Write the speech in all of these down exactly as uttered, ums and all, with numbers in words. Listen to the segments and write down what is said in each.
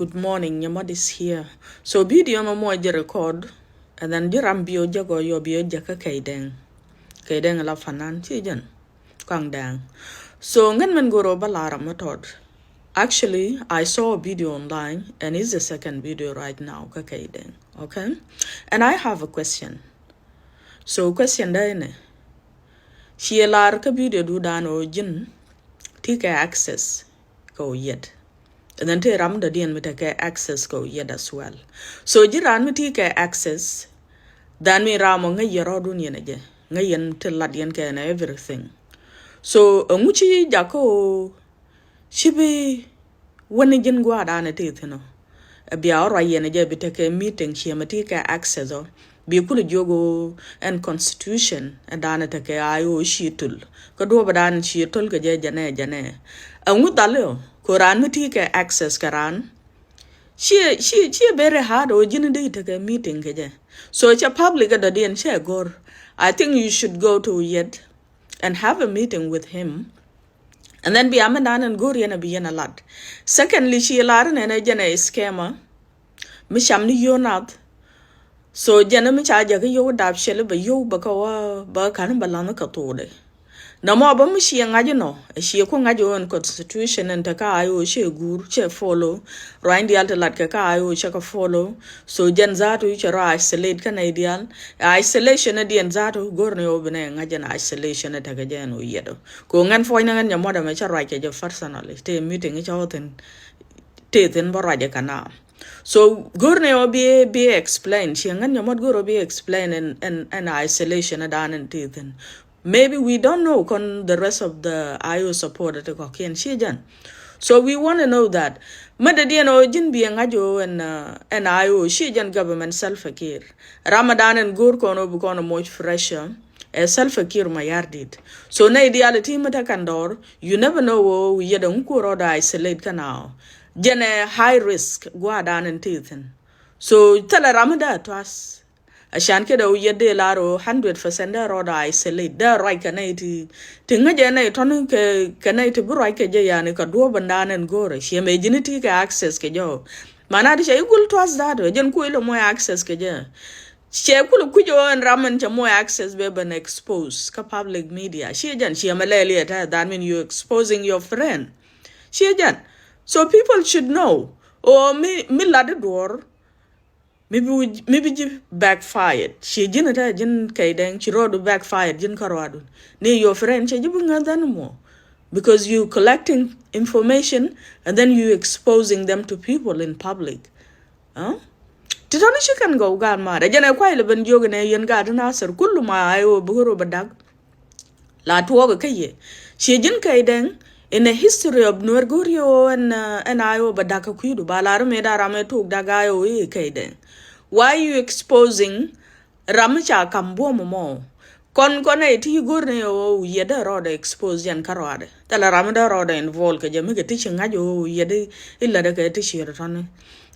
Good morning, nyɛ mɔt is here. So video mɛ mɔ ji̱ record, and then ji̱ ram bio jɛ gɔ yɔ bio jɛ kä Kɛy Dɛŋ. Kɛy Dɛŋ la fanan ci jɛn. Kɔaŋ Dɛŋ. So ŋän mɛn goro ba lara mɛ tɔt. Actually, I saw a video online, and it's the second video right now kä Kɛy Dɛŋ. Okay? And I have a question. So question dɛ inɛ. Ciɛ lar kä video du dan o ji̱n ti kɛ access kɛ o yɛt. And then te ram dɔ̱diɛn mi tekɛ access kɛ o yɛt as well. So ji̱ ran mi ti kɛ access, dan mi ram o ŋäc yɛ rɔɔdun yɛn ɛ jɛ. Ŋäc yɛn ti lat yɛn kɛ nɛ everything. So ɛŋu ci jakä o ci bi wä ni ji̱n gua̱a̱r dan ɛ ti thi̱n ɔ. Ɛ bia ɔ ruac yɛn ɛ jɛ bi tekɛ meeting ciɛ mɛ ti kɛ access ɔ. Bi kulɛ jiök o ɛn constitution ɛ dan ɛ tekɛ I O ci tul. Kä duɔ̱p ɛ dan ci tul kɛ jɛ jɛnɛ jɛnɛ. Ɛŋu dhali ɔ ko ran mi ti kɛ access kɛ ran. Ciɛ ciɛ ciɛ very hard o ji̱n di tekɛ meeting kɛ jɛ. So cɛ public ɛ dɔ̱diɛn cɛ go̱r. I think you should go to yet and have a meeting with him. And then bia mɛ dan ɛn go̱r yɛn ɛ bi yɛn ɛ lat. Secondly, ci lar nɛn ɛ jɛn ɛ scammer. Mi cam ni yio̱w nath. So jɛn mi ca jɛ kä yio̱w dap cɛl bɛ yio̱w bɛ kä wä bɛ kan bɛ lan kä thokdɛ. Nɔmɔ bä mi ciɛ ŋa̱c inɔ ɛ ciɛ ku ŋa̱c ɣöö ɛn constitution ɛn te kä I O cɛ guur cɛ follow. Ruany diaal te lat kɛ kä I O cɛ kɛ follow. So jɛn zatu cɛ rɔ isolate kä nɛy diaal. Isolation ɛ diɛn zatu go̱r ni ɣöö bi nɛ ŋa̱c ɛn isolation ɛ tekɛ jɛ ɛn ɣöö yɛt ɔ. Ko ŋɛn puɔ̱ny ni ŋɛn nyɛ muɔt ɛmɛ cä ruac kɛ jɛ personally te meeting cä wä thin. Te thin bä ruac ɛ kɛ na. So go̱r ni ɣöö bi bi explain ciɛ ŋɛn nyɛ muɔt go̱r ɣöö bi explain ɛn ɛn ɛn isolation ɛ dan ɛn te thin. Maybe we don't know kɔn the rest of the I O supporter ti kɔkiɛn ci jɛn. So we want to know that. Mɛ dee diɛn ɔ ji̱n bi ŋa̱c ɔ ɛn ɛn I O ci jɛn government Salva Kiir. Ramadan ɛn go̱o̱r kɔn ɔ bi kɔn ɔ moc pressure ɛ Salva Kiir Mayardit. So nɛy diaal ti mɛ te kan dɔɔr, you never know ɔ wi̱i̱ yɛ dee ŋu kuɔr ɔ dee isolate kan ɔ. Jɛn ɛ high risk gua̱a̱r dan ɛn ti thin. So thilɛ ram mi dee tuas. Acan kɛ dee wi̱i̱ yɛ dee lar ɔ hundred percent dee rɔɔd isolate dee ruac kɛ nɛy ti ti ŋäcɛ nɛy tɔ̱ni kɛ kɛ nɛy ti bi ruac kɛ jɛ yani kɛ duɔ̱ɔ̱p ɛn dan ɛn go̱o̱rɛ ciɛ mɛ ji̱ni ti kɛ access kɛ jɛ ɔ. Mana ti cɛ i̱ gul tuas that ɔ jɛn kui̱ lɛ moc access kɛ jɛ. Cɛ kulɛ kui̱c ɔ ɛn ram ɛn cɛ moc access bɛ ben expose kä public media ciɛ jɛn ciɛ mɛ lɛɛli ɛ tɛ that mean you exposing your friend. Ciɛ jɛn. So people should know ɔ mi mi lat i̱ duɔ̱ɔ̱r. Mi bi ji̱ backfired. Ci ji̱n ata ji̱n kɛy dɛŋ ci rɔɔdu backfired ji̱n kä rɔɔdu. Ni your friend ci ji̱ bi ŋäth anymore. Because you collecting information and then you exposing them to people in public. Huh? Ti tɔni ci kɛn gɔw gaat maat. Ɛ jɛn ɛ kuay lɛ ben jiök ɛn ɛ yɛn gaat in asɛr kullu ma ay wä bi ɣöö bɛ dak. La tuɔɔk kä yɛ. Ciɛ ji̱n kɛy dɛŋ in a history of Nuer go̱r yɛ ɣöö ɛn ɛn ay ɣöö bɛ da̱k kä kui̱du ba la ri mëë da ram ɛ tuɔɔk da̱k ay ɣöö i̱ kɛy dɛŋ. Why you exposing ram mi ca kam buɔ̱m mɔ? Kɔn kɔn ɛ ti go̱r ni ɣöö yɛ dee rɔɔdɛ expose yɛn kä rɔɔdɛ. Thilɛ ram mi dee rɔɔdɛ involve kɛ jɛ mi kɛ ti ci ŋa̱c ɣöö yɛ dee i̱ lätdɛ kɛ ti ci rɔ̱tɔ̱ni.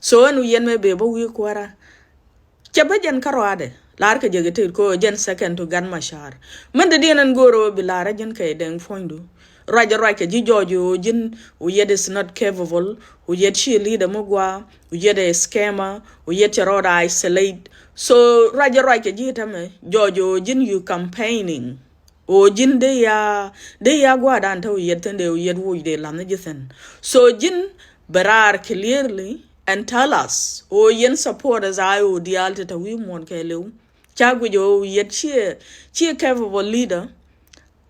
So ɛn yɛn mëë bee bä wi̱i̱ kuäärä. Cɛ bä jɛn kä ruaadɛ lar kɛ jɛ kɛ tet ko jɛn second to Gat Macar. Mɛn dee diɛn ɛn go̱o̱r ɣöö bi lar ɛ jɛn kɛ dɛŋ puɔ̱nydu. Ruac ɛ ruac kɛ ji̱ jɔɔc ɣöö ji̱n ɣöö yɛt is not capable, ɣöö yɛt ci leader mi gua, ɣöö yɛt ɛ scammer, ɣöö yɛt cɛ rɔɔd isolate. So ruac ɛ ruac kɛ ji̱ tämɛ jɔɔc ɣöö ji̱n you campaigning. Ɣöö ji̱n dee ya dee ya gua̱a̱r dan te ɣöö yɛt thi̱n dee ɣöö yɛt woc dee la̱th ni ji̱ thi̱n. So ji̱n bɛ raar clearly and tell us ɣöö yɛn supporters ay ɣöö diaal te te wi̱i̱ muɔ̱ɔ̱n kɛɛliw. Ca guic ɣöö yɛt ciɛ ciɛ capable leader.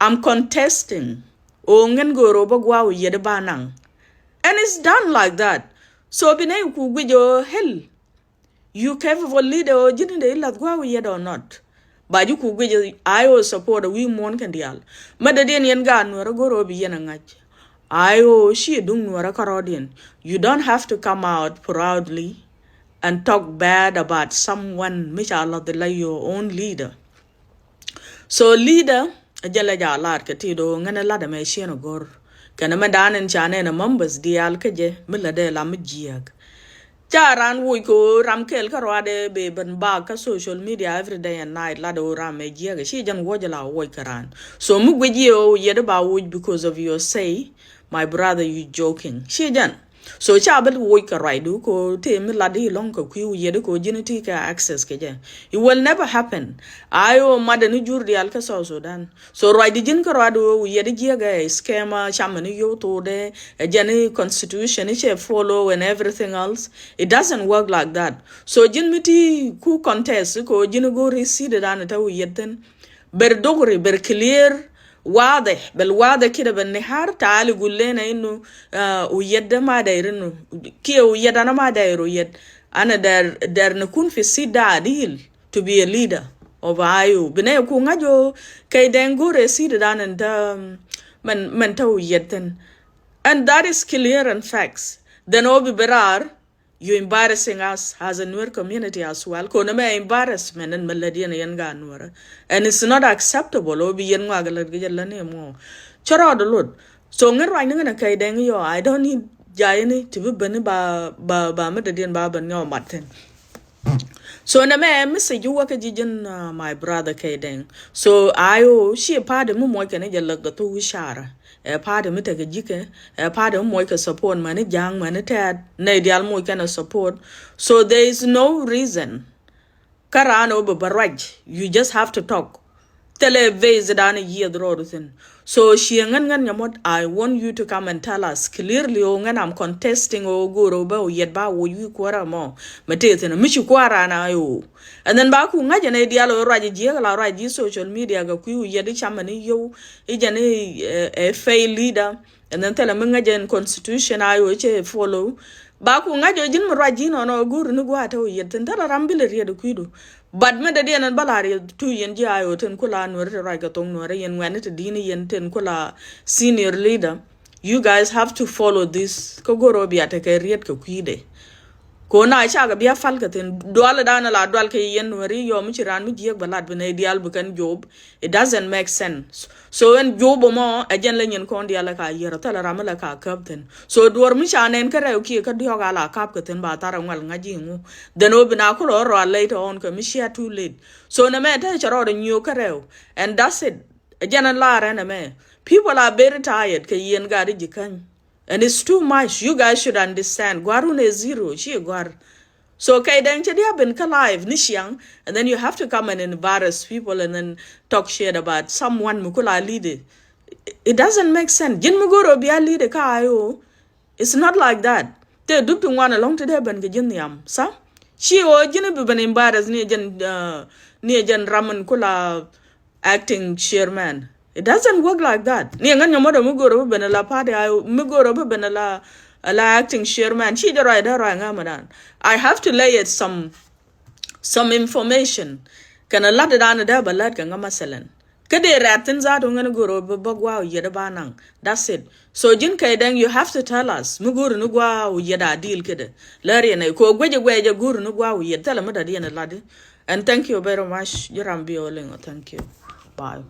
I'm contesting ɣöö ŋän göör ɣöö bä gua̱a̱ ɣöö yɛt ba naŋ. And it's done like that. So bi nɛy ku guic ɣöö hell. You capable leader ɣöö ji̱n in dee i̱ la̱th gua̱a̱k wi̱i̱ yɛt or not. Ba ji̱ ku guic ay ɣöö support ɛ wi̱i̱ muɔ̱ɔ̱n kɛn diaal. Mɛ dee diɛn yɛn gaat Nuäärä go̱r ɣöö bi yɛn ɛ ŋa̱c. Ay ɣöö ci duŋ Nuäärä kärɔɔdiɛn. You don't have to come out proudly and talk bad about someone mi ca la̱th la your own leader. So leader ɛ jɛ lɛ ja lat kɛ ti do ŋɛn ɛ lat ɛmɛ ciɛn ɛ go̱r. Kɛn ɛmɛ dan in ca nɛn ɛ members diaal kä jɛ mi lät ɛ la mi jiääk. Ca ran woc kɛ ɣöö ram kɛl kä ruaadɛ bɛ ben bak kä social media every day and night lat ɣöö ram ɛ jiääk ɛ ci jɛn wuɔc ɛ la woc kɛ ran. So mi guic yɛ ɣöö yɛt ɛ ba woc because of your say my brother you joking ci jɛn. So ca bä woc kɛ ruacdu kɛ ɣöö tëë mi lat i̱ lɔ̱ŋ kɛ kui̱ Wiɛt kɛ ɣöö ji̱n ti kɛ access kɛ jɛ. It will never happen. Ayo, madɛ ni jur diaal kä South Sudan. So ruacdi ji̱n kä ruacdu ɣöö Wiɛt jiäkɛ scammer, camɛ ni yio̱w thokdɛ, ɛ jɛn i̱ constitution i̱ cɛ follow and everything else. It doesn't work like that. So ji̱n mi ti ku contest kɛ ɣöö ji̱n go̱o̱ri si̱dɛ dan tä Wiɛt thi̱n. Ber dogri, ber clear, wadih, bel wadih kidɛ, bel nihar, taali gul lena inu, ah, Wiɛt de ma dair inu, kiɛ Wiɛt ana ma dair Wiɛt. Ana dair, dair nikun fi seat da adil to be a leader of Ayo. Bi nɛ ku ŋa̱c ɣöö kɛ dɛŋ go̱rɛ seat dan in ta, mɛn, mɛn ta Wiɛt thin. And that is clear and facts. Then ɣöö bi bɛ raar, you embarrassing us as a Nuer community as well. Kɛ ɣöö nɛmɛ embarrassment ɛn mɛ lät yɛn, yɛn gaat Nuer. And it's not acceptable. Ɣöö bi yɛn ŋɔak lät kɛ jɛ lät ni mɔ. Cä rɔɔdɛ lot. So ŋän ruacni ŋän a kɛy dɛŋ yɔ. I don't need jayni ti bi beni ba, ba, ba mi dädiɛn ba ben ŋɛ ɔ mat thin. So nɛmɛ message wä kä ji̱ ji̱n, uh, my brother kɛy dɛŋ. So Ayo, ci party mi muɔc kɛn jɛ lät kɛ thok wi̱c carɛ. Ɛ party mi tekɛ ji̱kɛ, ɛ party mi muɔc kɛ support mäni Ja̱a̱ŋ, mäni Tɛ̈t, nɛy diaal muɔc kɛn ɛ support. So there is no reason kä raan ɣöö bɛ bä ruac. You just have to talk. Thilɛ base dan yiëth rɔɔdu thi̱n. So ciɛ ŋän ŋän nyamot, I want you to come and tell us clearly ɣöö ŋän I'm contesting ɣöö go̱o̱r ɣöö bä Wiɛt ba woc wi̱i̱ kuäärä mɔ. Mɛ tëë thi̱n mi ci kuäär raan a ɣöö. And then ba ku ŋa̱c ɛn ɛ diaal ɣöö ruac jiäk la ruac ji̱ social media kɛ kui̱ Wiɛt i̱ camɛ ni yio̱w i̱ jɛn i̱, eh, eh, fail leader. And then thilɛ mi ŋäcɛ in constitution Ayo cɛ follow. Ba ku ŋa̱c ɣöö ji̱n mi ruac ji̱n ɔnɔ go̱o̱ri ni gua̱a̱ te Wiɛt thi̱n, thilɛ ram bi lɛ riet kui̱du. But mi dädiɛn ɛn bä la riet tu yɛn ji̱ Ayo tin ku la Nuɛri te ruac kɛ thok Nuɛri, yɛn ŋuɛ̈tni te di̱i̱ni yɛn tin ku la senior leader. You guys have to follow this. Kä go̱o̱r ɣöö bia tekɛ riet kɛ kui̱dɛ. Kɛ ɣöö na cakɛ bia pal kɛ thi̱n, dual dan la dual kɛ yɛn Nuɛri yɔm mi ci raan mi jiäk bɛ lat bi nɛy diaal bi kɛn jop. It doesn't make sense. So ɛn jop ɛmɔ ɛ jɛn lɛ nyin kɔn diaal lɛ ka yier, thilɛ ram mi lɛ ka käp thi̱n. So duɔr mi ca nɛn kä rɛw kiɛ kä diɔ̱k a la kap kɛ thi̱n ba thar ɛ ŋual ŋa̱c i̱ ŋu. Then ɣöö bi na kulɔ rɔ a later on kɛ mi cia too late. So nɛmɛ te cɛ rɔɔdɛ nyiöök kä rɛw. And that's it. Ɛ jɛn ɛn lar ɛn ɛmɛ. People are very tired kɛ yɛn gat i̱ ji̱ käny. And it's too much. You guys should understand. Gua̱run ɛ zero, ci gua̱r. So kɛy dɛŋ cɛ dia̱ ben kä live ni ciaŋ, and then you have to come and embarrass people and then talk shit about someone mi ku la leader. It doesn't make sense. Ji̱n mi go̱o̱r ɣöö bia leader kä Ayo. It's not like that. Te dup ti ŋuan ɛlɔ̱ŋ ti dee ben kɛ ji̱n nhiam. Sa? Ci ɣöö ji̱n bi ben embarrass ni ɛ jɛn, uh, ni ɛ jɛn ram min ku la acting chairman. It doesn't work like that. Ni ŋän nyɔmɔdɔ mi go̱o̱r ɣöö bi ben la party, I, mi go̱o̱r ɣöö bi ben la, la acting chairman. Ci jɛ ruac dee ruac ŋa̱ mɛ dan. I have to lay it some, some information. Kɛn a lat dan dee bɛ lat kɛ ŋa̱ masɛlɛn. Kä dee rɛ̈t thi̱n zaat ŋän go̱o̱r ɣöö bi bä gua̱a̱ Wiɛt ba naŋ. That's it. So ji̱n kɛy dɛŋ, you have to tell us. Mi go̱o̱r ni gua̱a̱ Wiɛt a deal kɛ dee. Lär yɛn ɛ kɛ ɣöö guecɛ guecɛ go̱o̱r ni gua̱a̱ Wiɛt. Thilɛ mi dɔ̱diɛn ɛ lat i̱. And thank you very much. Ji̱ ram bi ɣöö liŋ ɔ. Thank you. Bye.